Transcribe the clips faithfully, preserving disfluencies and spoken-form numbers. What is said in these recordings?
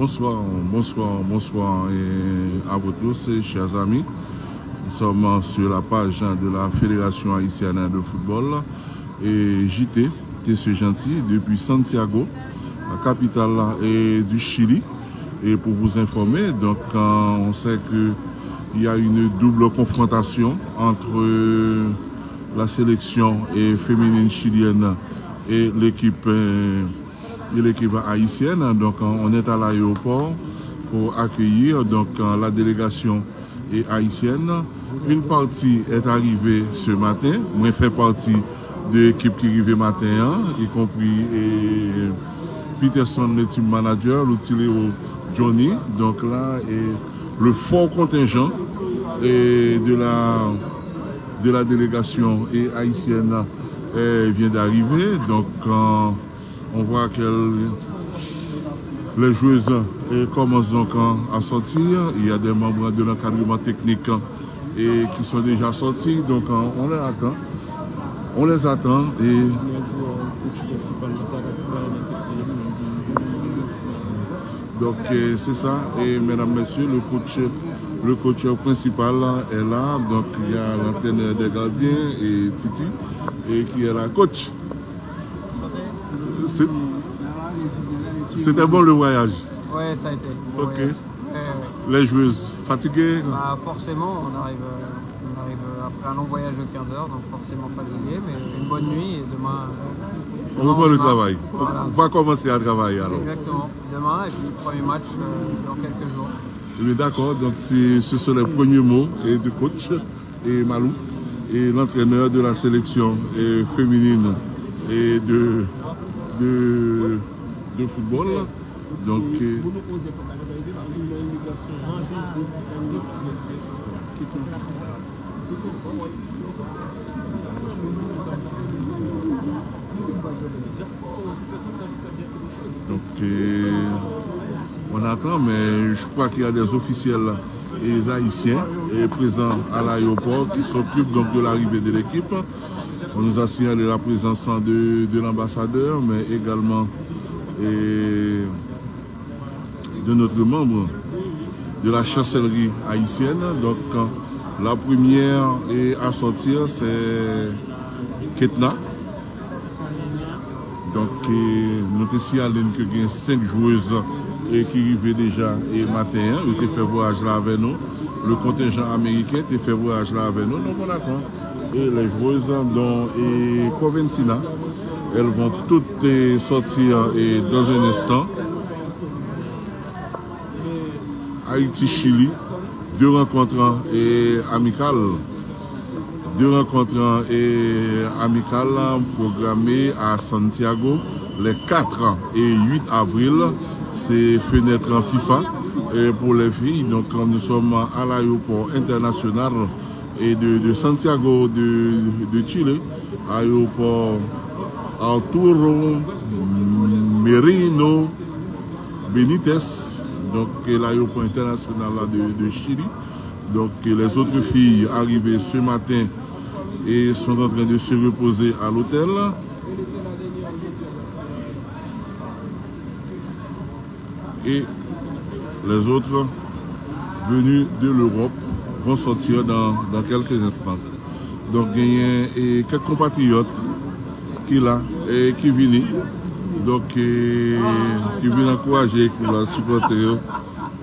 Bonsoir, bonsoir, bonsoir à vous tous, chers amis. Nous sommes sur la page de la Fédération haïtienne de football et J T, T C Gentil, depuis Santiago, la capitale, euh, du Chili. Et pour vous informer, donc, euh, on sait que il y a une double confrontation entre, euh, la sélection, euh, féminine chilienne et l'équipe, euh, de l'équipe haïtienne. Donc, euh, on est à l'aéroport pour accueillir, donc, euh, la délégation, euh, haïtienne. Une partie est arrivée ce matin. Mwen fè pati de ekip ki rive maten an, y compris, euh, Peterson, le team manager, Loutilio, Johnny. Donc là, et le fort contingent, euh, de la, de la délégation, euh, haïtienne, euh, vient d'arriver. Donc, euh, on voit que les joueuses, euh, commencent donc, euh, à sortir. Il y a des membres de l'encadrement technique, euh, et qui sont déjà sortis. Donc, euh, on les attend. On les attend et donc, euh, c'est ça. Et mesdames, messieurs, le coach, le coach principal est là. Donc, il y a l'entraîneur des gardiens et Titi, et qui est là. Coach, c'est, c'était bon le voyage? Ouais, ça a été. Bon voyage. Ok. Ouais, ouais. Les joueuses fatiguées? Bah, forcément, on arrive, euh, on arrive, euh, après un long voyage de quinze heures, donc forcément fatigué, mais une bonne nuit et demain, euh, on reprend le travail. Voilà. On va commencer à travailler alors. Exactement. Demain, et puis premier match, euh, dans quelques jours. Eh bien, d'accord, donc c'est, ce sont les premiers mots, et, du coach, et Malou, et l'entraîneur de la sélection, et féminine, et de, de, de football. Donc, euh, donc, euh, on attend, mais je crois qu'il y a des officiels, euh, haïtiens, euh, présents à l'aéroport qui s'occupent donc de l'arrivée de l'équipe. On nous a signalé la présence de, de l'ambassadeur, mais également, euh, de notre membre de la chancellerie haïtienne. Donc, euh, la première, euh, à sortir, c'est Ketna. Donc, euh, nou te siyale ke gen senk jwez, euh, ki rive deja, euh, maten an. Yo te fè vwayaj la avè nou. Le kontenjan ameriken te fè vwayaj la avè nou. Donc, on attend. Et les joueuses, dont, euh, Coventina, elles vont toutes, euh, sortir, euh, dans un instant. Haïti-Chili, deux rencontres, euh, amicales. Deux rencontres, euh, amicales programmées à Santiago les quatre et huit avril. C'est fenêtre FIFA, euh, pour les filles. Donc, nous sommes à l'aéroport international et de, de Santiago de, de Chile, aéroport Arturo Merino Benitez, donc, euh, l'aéroport international là de, de Chili. Donc, euh, les autres filles arrivées ce matin et sont en train de se reposer à l'hôtel. Et les autres venus de l'Europe vont sortir dans, dans quelques instants. Donk, genyen, e, kèk konpatriyòt ki la, e, ki vini. Donk, e, ki vin ankouraje ekip la, sipòte yo.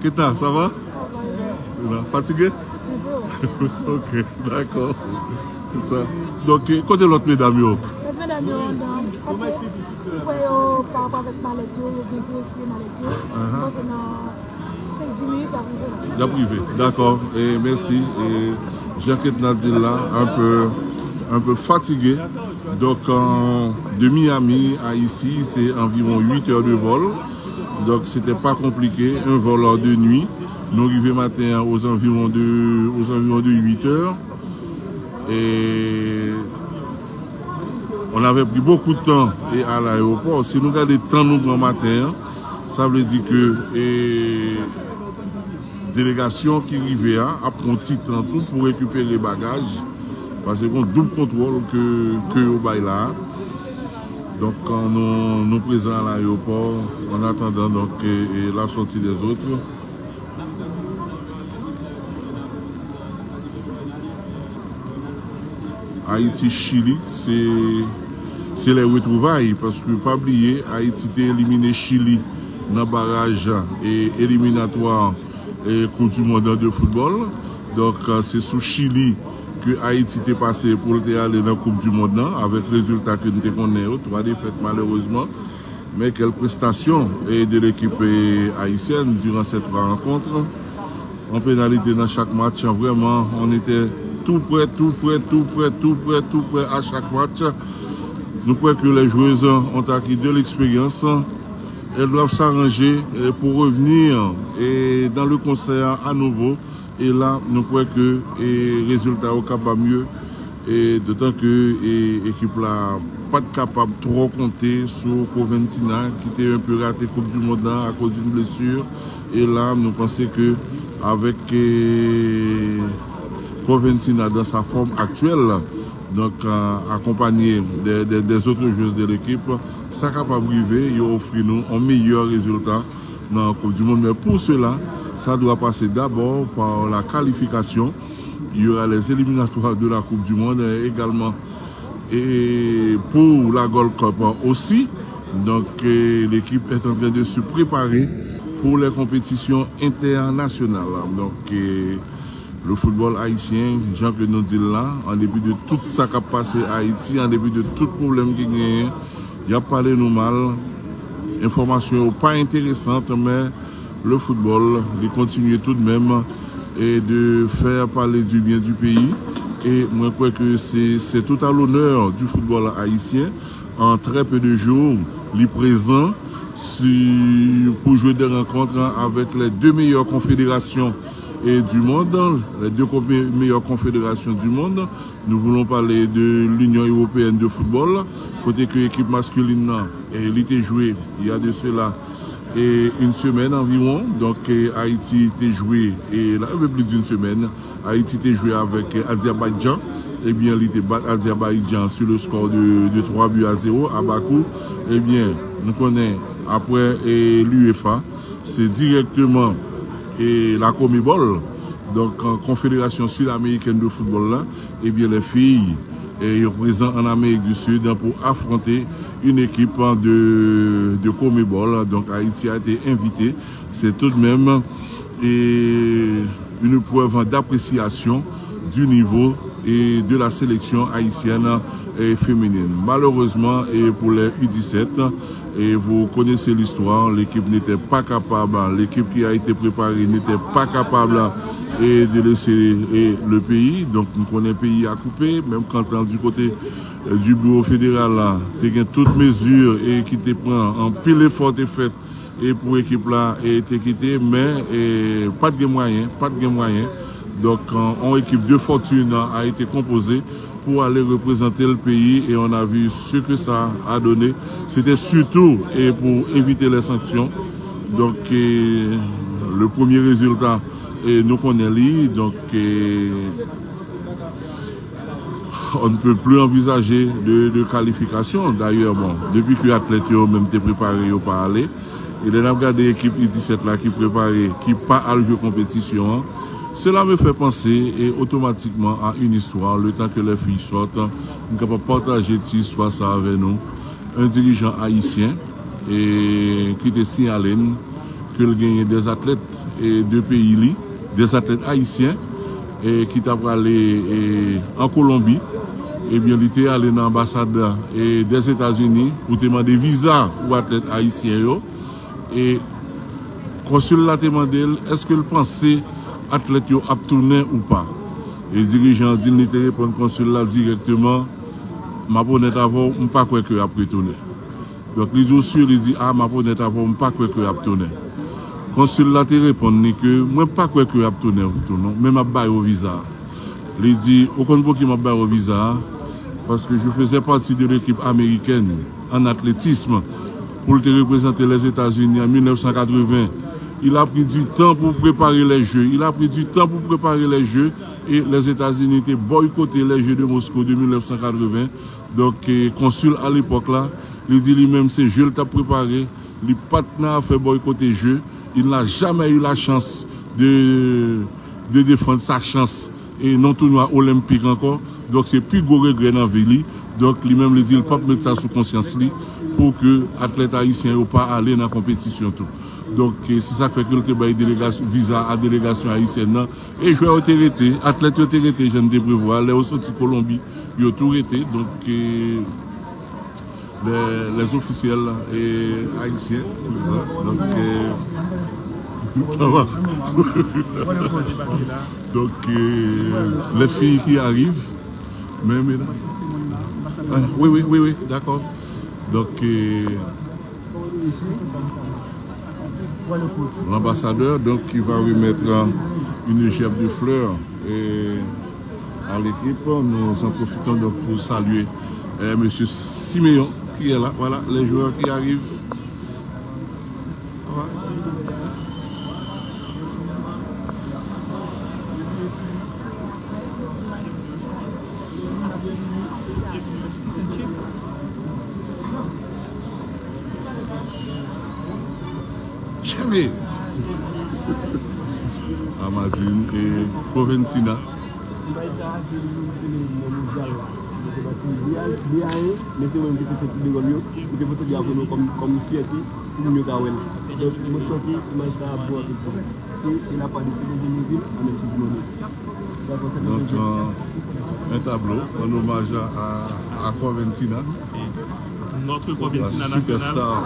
Ketna, ça va? Ou la, fatige? Ok, dakò. Se sa. Donk, e, kote lòt medam yo? Lòt medam yo anndan, paske m kwè yo pa rapò avèk malèt yo, yo gen pou retire malèt yo. Ahan. M panse nan senk, dis minit, y ap rive la. Y ap rive, dakò. E, mèsi. E, jan Ketna di l la, un peu, un peu fatigué. Donc, euh, de Miami à ici, c'est environ huit heures de vol. Donc, c'était pas compliqué. Un vol de nuit. Nou rive maten an aux environs de, aux environs de huit heures. Et on avait pris beaucoup de temps et à l'aéroport. Si nou gade tan nou pran maten an, sa vle di ke, e, delegasyon ki rive a ap pran ti tan tou pou rekipere bagaj, paske gon doub kontwòl ke, ke yo bay la a. Donc, euh, nous, nous présents à l'aéroport en attendant donc, et, et la sortie des autres. Ayiti, Chili, se, se lè retwouvay, paske pa bliye, Ayiti te elimine Chili nan baraj e eliminatwa e Koup di Mond de foutbòl. Donk, se sou Chili ke Ayiti te pase pou l te ale nan Koup di Mond nan, avèk rezilta ke n te konnen yo, twa defèt malerezman. Men kèl prestasyon e de l'équipe haïtienne durant ces trois rencontres. An penalite nan chak match, vrèman, on était tout près, tout près, tout près, tout près, tout près à chaque match. Nous croyons que les joueuses ont acquis de l'expérience. Elles doivent s'arranger eh, pour revenir eh, dans le concert à nouveau. E la, nou kwè ke eh, rezilta yo kapab mye. E dotan ke eh, ekip la pa t kapab twò konte sou Coventina ki te un peu rate Koup di Mond la akoz d'une blessure. E la, nou panse ke avèk eh, Coventina dans sa forme actuelle, donc euh, accompagné des, des, des autres joueuses de l'équipe, sa kapab rive, yo ofri nou un meilleur résultat dans la Coupe du Monde. Mais pour cela, ça doit passer d'abord par la qualification. Il y aura les éliminatoires de la Coupe du Monde, euh, également et pour la Gold Cup aussi. Donc, euh, l'équipe est en train de se préparer pour les compétitions internationales. Donc, euh, le football haïtien, jan ke nou di l la, an depi de tout sa k ap pase Ayiti, an depi de tout pwoblèm ki genyen, y ap pale nou mal. Enfòmasyon yo pa enteresan, men le football, li kontinye tout de même et de faire parler du bien du pays. E mwen kwè ke se c'est tout à l'honneur du football haïtien en très peu de jours, li prezan si, pour jouer des rencontres avec les deux meilleures confédérations et du monde, les deux co- meilleures confédérations du monde. Nous voulons parler de l'Union européenne de football, kote ke ekip maskilen nan, eh, li te jwe, il y a de cela, eh, une semaine environ. Donc, eh, Ayiti te jwe, eh, la, un peu plus d'une semaine. Ayiti te jwe avèk eh, Azerbaïdjan. Ebyen, li te bat Azerbaïdjan sur le score de, de trois buts à zéro à Bakou. Ebyen, nou konnen, apre eh, l'UEFA, se dirèkteman eh, la CONMEBOL, donk, eh, Confédération Sud-Américaine de Football la, ebyen, les filles eh, yo prezan en Amérique du Sud pour affronter une équipe de, de CONMEBOL. Donc, Haïti a été invité. C'est tout de même eh, une preuve d'appréciation du niveau et de la sélection haïtienne eh, féminine. Malheureusement, eh, pour les U dix-sept, et vous connaissez l'histoire, l'équipe n'était pas capable, l'équipe qui a été préparée n'était pas capable eh, de laisser eh, le pays. Donc, nou konnen peyi a koupe, menm kantan du kote eh, du bureau fédéral la, te gen tout mezi eh, ki te pran, anpil efò te fèt eh, pou ekip la eh, te kite, men eh, pa t gen mwayen, pa t gen mwayen. Donk, eh, on équipe de fortune a été composée pour aller représenter le pays et on a vu ce que ça a donné. C'était surtout eh, pour éviter les sanctions. Donc, eh, le premier résultat, eh, nou konnen li. Donc, eh, on ne peut plus envisager de, de qualification. D'ailleurs, bon, depuis que athlètes yo menm te préparé, yo pa allé. E lè n ap gade ekip U dix-sept la ki prepare, ki pa al jwe konpetisyon an, cela me fait penser et automatiquement à une histoire, le temps que les filles sortent, m kapab pataje ti istwa sa avè nou. Un dirijan ayisyen e ki te siyale n ke l genyen des athlètes e de peyi li, des athlètes haïtiens e ki t ap prale e an Kolonbi. Ebyen, li te ale nan anbasad e des États-Unis pou te mande viza pou atlèt ayisyen yo. E konsil la te mande l èske l panse atlèt yo ap tounen ou pa. E dirijan an di l, li te reponn konsil la dirèkteman, "M ap onèt avè w, m pa kwè ke y ap retounen." Donk, li di w si, li di, "A, m ap onèt avè w, m pa kwè ke y ap tounen." Konsil la te reponn li ke, "Mwen pa kwè ke y ap tounen tou non, men m ap ba yo viza a." Li di, "Ou konn pouki m ap ba yo viza a? Parce que je faisais partie de l'équipe américaine en athlétisme pou l te reprezante Lèzetazini an mil nèf san katreven. Il a pris du temps pour préparer les Jeux. Il a pris du temps pour préparer les Jeux et les États-Unis te boycotté les Jeux de Moscou de mil nèf san katreven." Donk, eh, konsil a lepòk la, Li di li menm se je l t ap prepare, li pa t nan afè bòykote je, il n'a jamais eu la chance de, de défendre sa chans e non tounwa olenpik ankò. Donk se pi gwo regrè nan vi li. Donk li menm li di l p ap met sa sou konsyans li pou ke atlèt ayisyen yo pa ale nan konpetisyon tou. Donk e se sa k fè ke l te bay delegasyon, viza a delegasyon ayisyèn nan. E jwè yo te rete, atlèt yo te rete jan n te prevwa. Lè yo soti Kolonbi, yo tou rete. Donk e les, les officiels et haïtiens présents. Donc, euh, ça va. Donc, euh, les filles qui arrivent, même là. Ah, oui, oui, oui, oui, d'accord. Donc, euh, l'ambassadeur, donc, qui va remettre euh, une gerbe de fleurs et à l'équipe. Nous en profitons donc pour saluer euh, M. Siméon qui est là. Voilà, les joueurs qui arrivent. Voilà. Chame! Amadin e Coventina. Mwen pa eseye achte li menm ki te nan mondyal la. Mwen te pati de a, de a en, men se mwen ki te fè tout de gòl yo. Mwen te pote drapo nou kòm, kòm fyète pou moun yo ka wè l. Donk, mwen kwè ke imaj sa ap bon anpil pou mwen. Se, se la pa de tout moun vin an menm ti moman. Donk, euh, un tableau en hommage à, à, à Coventina. Notre Coventina nationale. Superstar.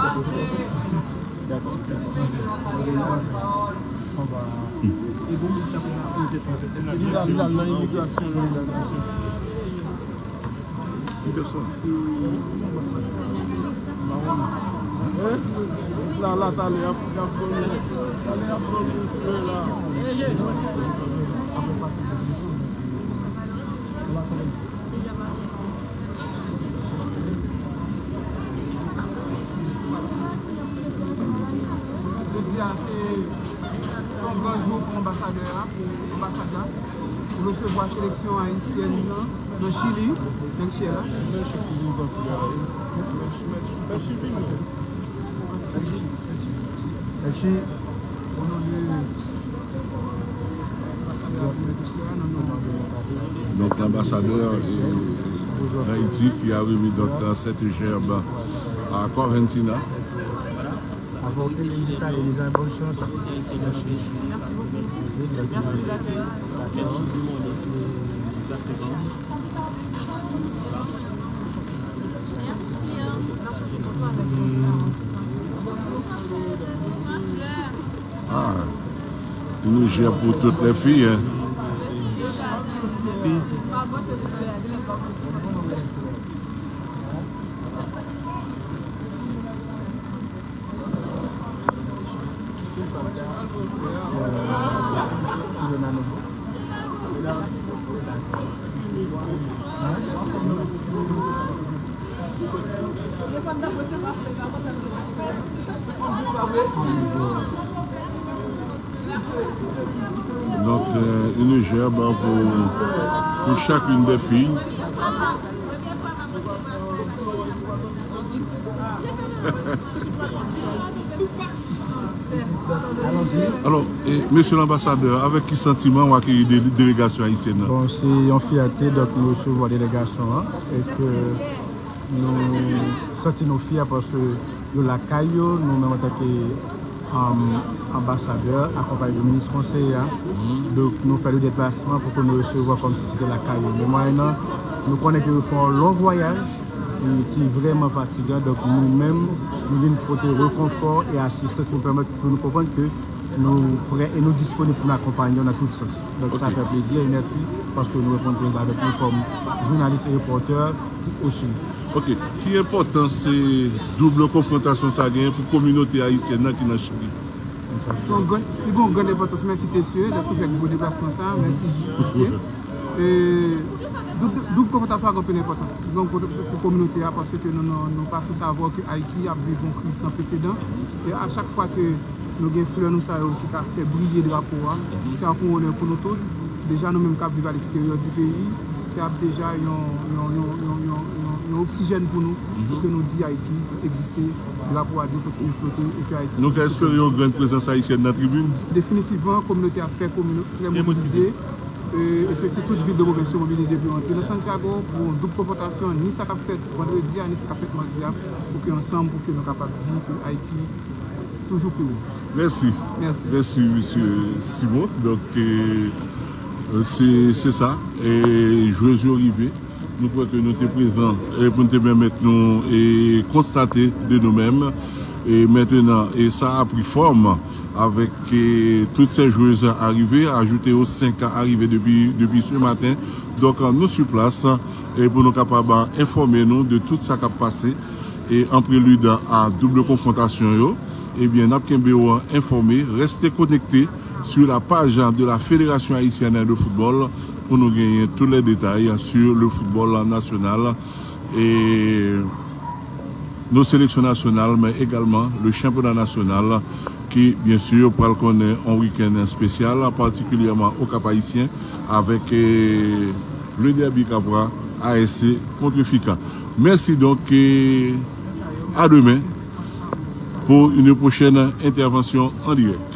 Sa la, talè y ap, y ap ban nou, talè y ap ban nou flè la. Jodi a, se, se yon gran jou pou anbasadè a, pou anbasad la, pou resevwa seleksyon ayisyèn nan, nan Chili, nan Chili la. Mèsi. O non de anbasadè a pou mete flè a nan non. Donc l'ambassadeur d'Haïti qui a remis donc cette gerbe à Corventina. Avant que les Italiens, bonne chance. Merci beaucoup. Merci de l'accueil. Ah, une gerbe pour toutes les filles, hein. Donc, euh, une gerbe pour, pour chacune des filles. Alò, e, mesye lanbasadè, avèk ki santiman w akeyi de-, delegasyon ayisyèn nan? Bon, se yon fyète, donk, nou resevwa delegasyon an, e ke nou santi nou fyè paske yo lakay yo, nou menm antanke, um, anbasadè, akonpaye de minis konseye a. Donk, nou fè le deplasman pou ke nou resevwa kòmsi se te lakay yo. Men mwayennan, nou konnen ke yo fè yon long vwayaj, e ki vrèman fatigan. Donk, nou menm, nou vin pote rekonfò e asistans pou pèmèt pou nou konprann ke nou prè e nou disponib pou n akonpanye w nan tout sans. Donk, sa fè plezi e mèsi paske nou reponn prezan avèk nou kòm jounalis e repòtè o Chili. Ok. Ki enpòtans se doub konfwontasyon sa genyen pou kominote ayisyèn nan ki nan Chili? Se yon gran, li gen yon gran enpòtans. Mèsi, Tesye, dèske w fè gwo deplasman sa. Mèsi, Tesye. E, doub, doub konfwontasyon a gen anpil enpòtans. Li gen yon gwo enpòtans pou kominote a, paske nou, nou, nou pa sanse sawa ke Ayiti ap viv yon kriz san presedan. E a chak fwa ke nou gen flè nou sa yo ki ka fè briye drapo a, se ap yon onè pou nou tout. Deja, nou menm k ap viv aleksteryè di peyi, se ap deja yon, yon, yon, yon, yon, yon, Oksijèn pou nou, pou ke nou di Ayiti egziste, drapo a dwe kontinye flote e ke Ayiti... Nou ka espere yon grenn prezans ayisyèn nan tribin? Definitivman, kominote a trè komino- trè mobilize. E se si tout vil de pwovens yo mobilize pou yo antre nan Santiago pou yon doub konfwontasyon, ni sa k ap fèt vandredi a, ni sa k ap fèt madi a, pou ke ansanm, pou ke nou kapab di ke Ayiti toujou pi wo. Mèsi. Mèsi. Mèsi, mesye Simon. Donk, e, se se sa. E jwez yo rive. Nou kwè ke nou te prezan e pou n te pèmèt nou e konstate de nou menm. E mentenan, e sa a pri fòm avèk e, tout se jwez arive, ajoute yo senk arive depi, depi se maten. Donk, nou sou plas e pou nou kapab enfòme nou de tout sa k ap pase e an prelid a doub konfwontasyon yo. Ebyen, n ap kenbe w enfòme. Reste connecté sur la page de la Fédération Haïtienne de Football pour nous gagner tous les détails sur le football national et nos sélections nationales, mais également le championnat national qui, bien sûr, pral konnen yon wikenn espesyal, patikilyèman o Cap-Haïtien, avèk eh, le derby Capois, A S C contre F I C A. Merci donc et à demain pour une prochaine intervention en direct.